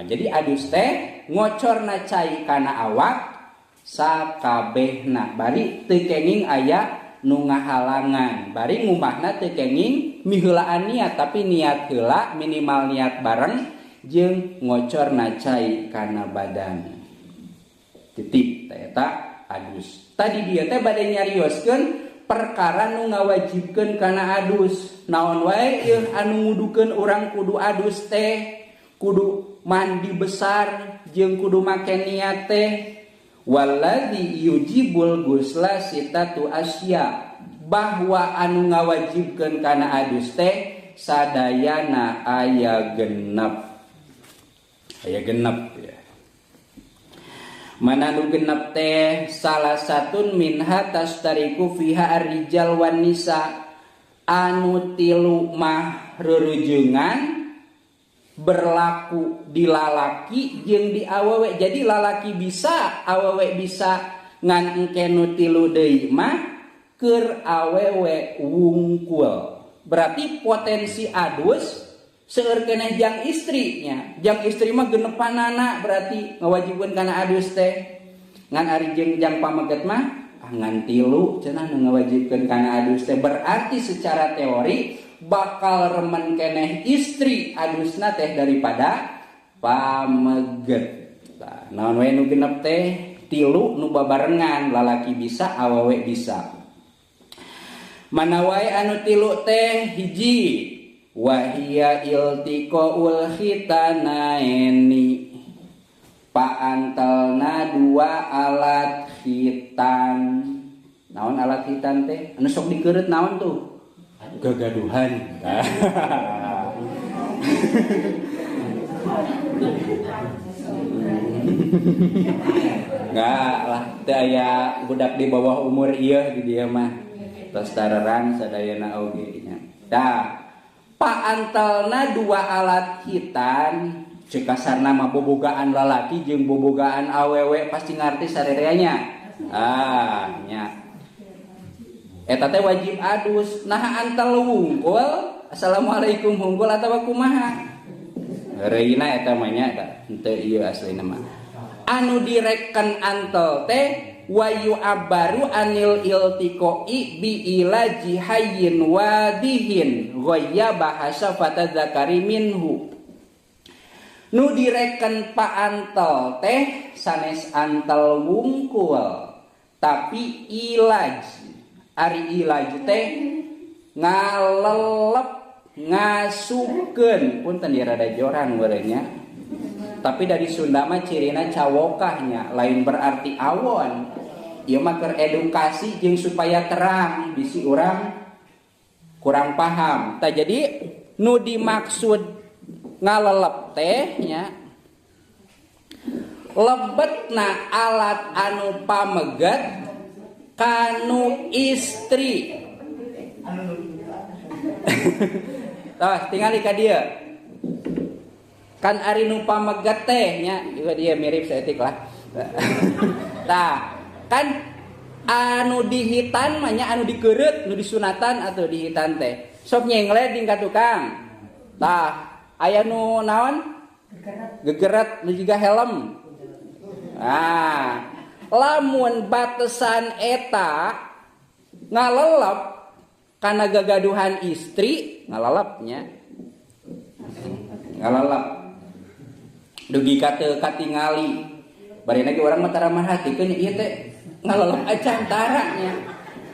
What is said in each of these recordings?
Nah, jadi adus teh ngocorna cai kana awak sakabehna bari teu kenging aya nu ngahalangan, bari ngumahna teu kenging miheulaan niat, tapi niat heula minimal niat bareng jeung ngocorna cai kana badan. Titik eta adus. Tadi dia teh bade nyarioskeun perkara nu ngawajibkeun kana adus. Naon wae ieu anu ngudukeun urang kudu adus teh, kudu mandi besar jeung kudu make niat teh. Walladzi yujibul gusla sitatu asya, bahwa anu ngawajibkeun kana adus teh sadayana aya genep. Aya genep ya. Mana nu genep teh salah satun minha tastariku fiha ar-rijal wan nisa, anu tilu mah rerujungan berlaku di lalaki jeung di awewe. Jadi lalaki bisa, awewe bisa, ngan engke nu tilu deui mah keur awewe wungkul. Berarti potensi adus seueur keneh jang istrinya. Jang istri mah genepanana berarti ngawajibkeun kana adus teh. Ngan ari jeung jang pameget mah ngan tilu cenah nu ngawajibkeun kana adus teh. Berarti secara teori bakal remen keneh istri adusna teh daripada pameget. Tah, naon we nu genep teh tilu nu babarengan, lalaki bisa, awewe bisa. Mana wae anu tilu teh? Hiji, wahia iltiqaul khitanaini, paantelna dua alat khitan. Naon alat khitan teh? Anu sok dikeureut naon tuh? Gagaduhan. Enggak lah, teu aya budak di bawah umur ieu di dieu mah. Tos tarerang sadayana oge nya. Tah, paantelna dua alat khitan, ceuk kasarna mah bobogaan lalaki jeung bobogaan awewe pasti ngarti sarereanya. Ah, nya. Eta teh wajib adus. Nah antel wungkul, assalamualaikum wungkul atawa kumaha? Reuna eta mah nya eta henteu ieu aslina mah. Anu direken antel teh wayu abaru anil iltiqoi bi ilaji hayyin wadihin ghayya bahasa fatadzakari minhu. Nu direken paantel teh sanes antel wungkul tapi ilaj. Ari ilaj teh ngalelep ngasupkeun, punten ya rada jorang werenya. Tapi dari Sunda mah cirina cawokahnya, lain berarti awon. Ieu mah keur edukasi jeung supaya terang bisi urang kurang paham. Tah jadi nu dimaksud ngalelep teh nya lebetna alat anu pameget kanu istri. Tah tingali ka dieu. Kan ari nu pameget teh nya juga dia mirip saeutik lah. Tah, kan anu dihitan mah nya anu dikeureut, nu disunatan atau dihitan teh. Sok nyengle ding ka tukang. Tah, aya nu naon? Gegeret nu jiga helm. Nah, lamun batesan eta ngalelep kana gagaduhan istri, ngalelepnya. Ngalelep. Dugi ka teu katingali. Bari lagi urang mah tara merhatikeun ieu teh ngalelep acan tara nya.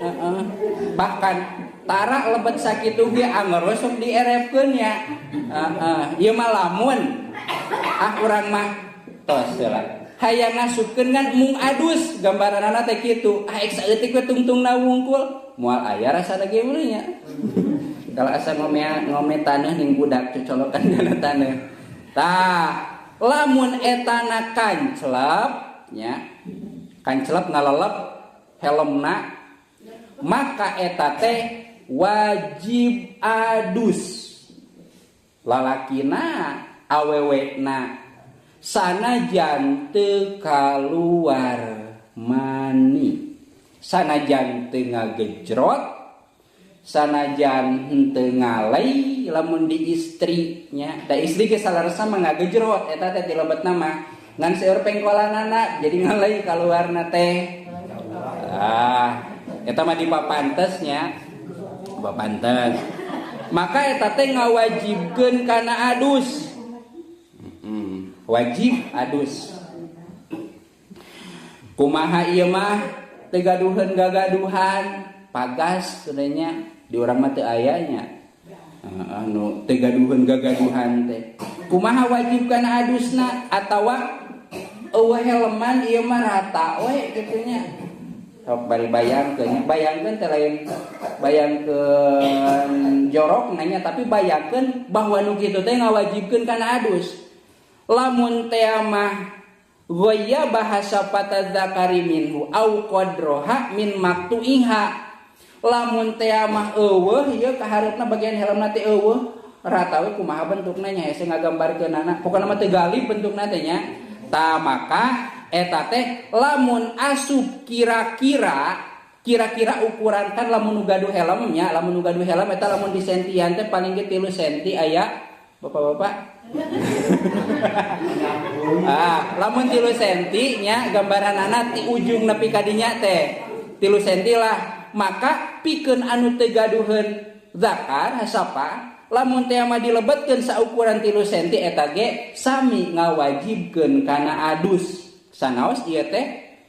Heeh. Bahkan tara lebet sakitu ge angger we sok dierepkeun nya. Heeh, ieu mah lamun ah urang mah tos heula. Hayang ngasupkeun kan mung adus gambaranana teh kitu. Ah ek saeutik we tungtungna wungkul, moal aya rasana ge meureun nya. Kalau asa ngome taneuh ning budak cocolokan kana taneuh. Tah, lamun etana kanclep nya, kanclep ngalelep helmna, maka eta teh wajib adus. Lalakina awewena sanajan teu kaluar mani, sanajan teu ngagejrot, sanajan henteu ngalei deui lamun di istri nya. Da istri ge salarasna mah ngagejrot eta teh dilebetna mah. Ngan seueur pengkolanana jadi ngalai kaluarna teh. Ah, eta mah dipapantes nya. Papantes. Maka eta teh ngawajibkeun kana adus. Wajib adus. Kumaha ieu mah teu gaduheun gagaduhan, pagas cenah di urang mah teu aya nya. Anu teu gaduheun gagaduhan teh. Kumaha wajib kana adusna atawa eueuh helman ieu mah rata we kitu nya. Sok bari bayangkeun, bayangkeun teh lain bayangkeun jorok nanya tapi bayangkeun bahwa nu kitu teh ngawajibkeun kana adus. Lamun teh mah ghayya bahasa patadzakari minhu au qadroha min maktuiha. Lamun teh mah eueuh ieu kahareupna bagian helmna teh eueuh rata we kumaha bentukna nya hese ngagambarkeunana. Pokona mah teu galib bentukna teh nya. Ta maka eta teh lamun asup kira-kira kira-kira ukuran kan lamun nu gaduh helmnya, lamun nu gaduh helm eta lamun di sentian teh paling ge 3 senti aya bapak-bapak. Ah, lamun 3 senti nya gambaranana ti ujung nepi ka dinya teh 3 senti lah, maka pikeun anu teu gaduheun zakar hasapa lamun teh mah dilebetkeun saukuran 3 senti eta ge sami ngawajibkeun kana adus. Sanaos ieu teh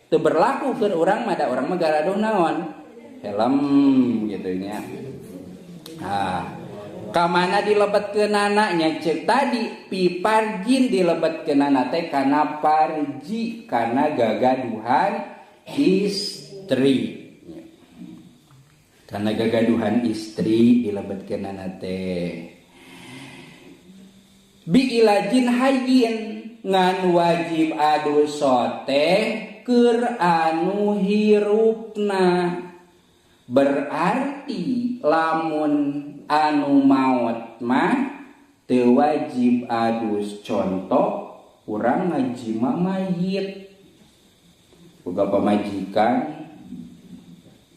teu berlaku keur urang mah da urang mah garaduh naon helm gitu nya. Ah, kamana dilebetkeunana nya ceuk tadi piparjin dilebetkeunana teh kana parji kana gagaduhan istri. Kana gagaduhan istri dilebetkeunana teh bi ilajin hayyin ngan wajib adus sote keur anu hirupna. Berarti lamun anu maot mah teu wajib adus. Contoh urang ngajima mayit boga pamajikan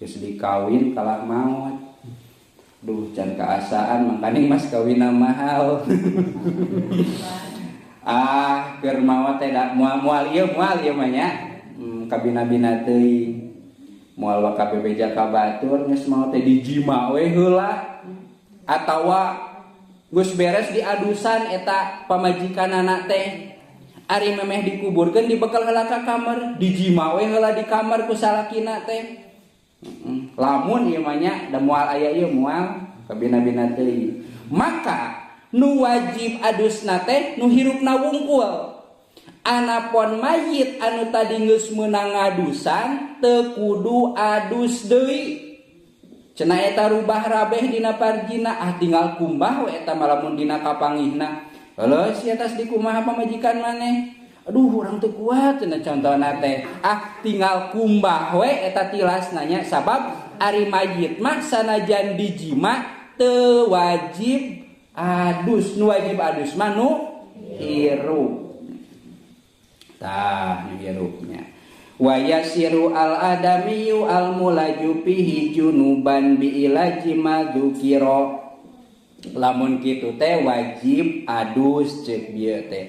geus dikawin kalah maot, duh can kaasaan mangkaning mas kawinna mahal. Ah keur maot teh da moal ieu moal ieu mah nya kabina-bina teuing moal waka bebeja ka batur geus maot teh dijima we heula atawa geus beres diadusan eta pamajikanana teh ari memeh dikuburkeun dibekal heula ka kamar dijima we heula di kamar ku salakina teh. Lamun ieu mah nya da moal aya ieu moal kabina-bina teuing maka nu wajib adusna teh nu hirupna wungkul. Anapon mayit anu tadi geus meunang ngadusan teu kudu adus deui. Cenah eta rubah rabeh dina parjina ah tinggal kumbah we eta mah lamun dina kapangihna. Heuh sia tas dikumaha pamajikan maneh? Aduh urang teu kuat cenah contona teh. Ah tinggal kumbah we eta tilasna nya sabab ari mayit mah sanajan dijima teu wajib adus. Nu wajib adus mah nu hirup. Tah nu hirupnya. Wa yasiru al adamiyu al mulaju fihi junuban bi ilaji madzukira. Lamun kitu teh wajib adus ceuk bieu teh.